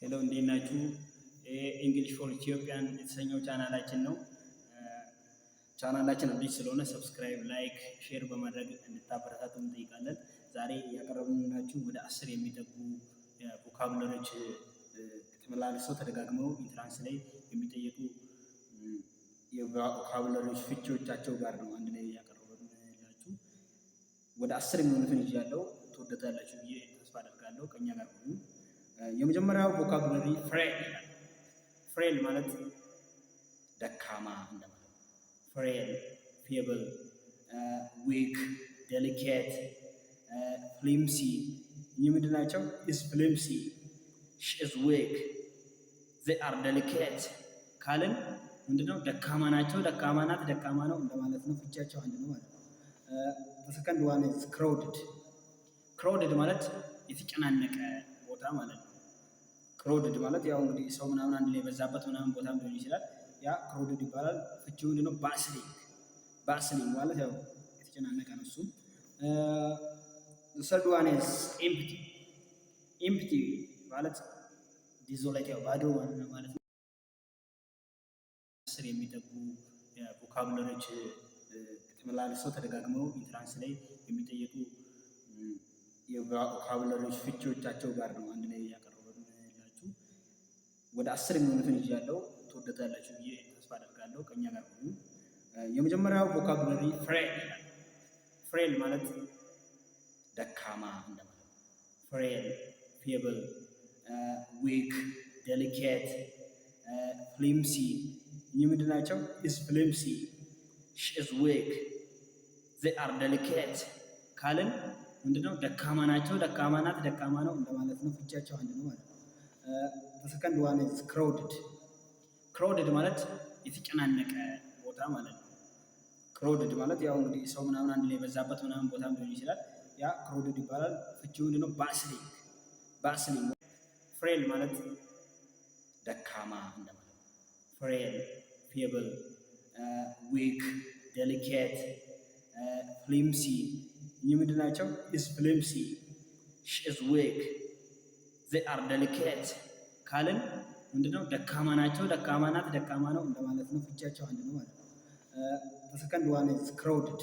Hello፣ እንዴት ናችሁ? English for Ethiopian የተሰኘው ቻናላችን ነው። ቻናላችን አዲስ ስለሆነ subscribe፣ like፣ share በማድረግ እንድታበረታቱ እንጠይቃለን። ዛሬ ያቀረብንላችሁ ወደ 10 የሚጠጉ vocabulary ዎች ተመላልሰው ተደጋግመው entrance ላይ የሚጠየቁ የ vocabulary ዎች ፍቺዎቻቸው ጋር ነው አንድ ላይ ያቀረብንላችሁ። ወደ 10 የሚሆኑትን ይዣለሁ። ትወደታላችሁ ብዬ ተስፋ አደርጋለሁ። ከኛ ጋር ሁኑ። የመጀመሪያው vocabulary frail ይላል። Frail ማለት ደካማ እንደማለት ነው። Frail፣ feeble፣ weak፣ delicate፣ flimsy እኚህ ምንድን ናቸው? Is flimsy፣ she is weak፣ they are delicate ካልን ምንድነው? ደካማ ናቸው፣ ደካማ ናት፣ ደካማ ነው እንደማለት ነው። ፍቻቸው አንድ ነው ማለት ነው። Second one is crowded። Crowded ማለት የተጨናነቀ ቦታ ማለት ነው። Crowded ማለት ያው እንግዲህ ሰው ምናምን አንድ ላይ የበዛበት ምናምን ቦታም ሊሆን ይችላል። ያ crowded ይባላል። ፍቺው ምንድነው? Bustling። Bustling ማለት ያው የተጨናነቀ ነው እሱም። Third one is empty። Empty ማለት desolate፣ ያው ባዶ ማለት ነው። 10 የሚጠጉ vocabulary ዎች ተመላልሰው ተደጋግመው entrance ላይ የሚጠየቁ የ vocabulary ዎች ፍቺዎቻቸው ጋር ነው አንድ ላይ ያቀረብንላችሁ። ወደ 10 የሚሆኑትን ይዣለሁ። ትወደታላችሁ ብዬ ተስፋ አደርጋለሁ። ከኛ ጋር ሁኑ። የመጀመሪያው vocabulary frail ይላል። Frail ማለት ደካማ እንደማለት ነው። Frail፣ feeble፣ weak፣ delicate፣ flimsy እኚህ ምንድን ናቸው? Is flimsy፣ she is weak፣ they are delicate ካልን ምንድነው? ደካማ ናቸው፣ ደካማ ናት፣ ደካማ ነው እንደማለት ነው። ፍቻቸው አንድ ነው ማለት ነው። Second one is crowded። Crowded ማለት የተጨናነቀ ቦታ ማለት ነው። Crowded ማለት ያው እንግዲህ ሰው ምናምን አንድ ላይ የበዛበት ምናምን ቦታም ሊሆን ይችላል። ያ crowded ይባላል። ፍቺው ምንድነው? Bustling። Bustling። Frail ማለት ደካማ እንደማለት ነው። Frail፣ feeble፣ weak፣ delicate፣ flimsy እኚህ ምንድን ናቸው? Is flimsy፣ she is weak፣ they are delicate ካልን ምንድነው? ደካማ ናቸው፣ ደካማ ናት፣ ደካማ ነው እንደማለት ነው። ፍቻቸው አንድ ነው ማለት ነው። Second one is crowded።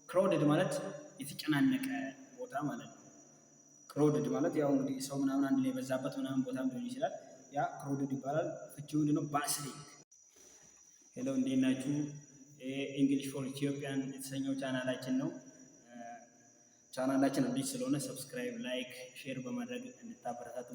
Crowded ማለት የተጨናነቀ ቦታ ማለት ነው። Crowded ማለት ያው እንግዲህ ሰው ምናምን አንድ ላይ የበዛበት ምናምን ቦታም ሊሆን ይችላል። ያ crowded ይባላል። ፍቺው ምንድነው? Bustling። Hello፣ እንዴት ናችሁ? English for Ethiopian የተሰኘው ቻናላችን ነው። ቻናላችን አዲስ ስለሆነ subscribe፣ like፣ share በማድረግ እንድታበረታቱ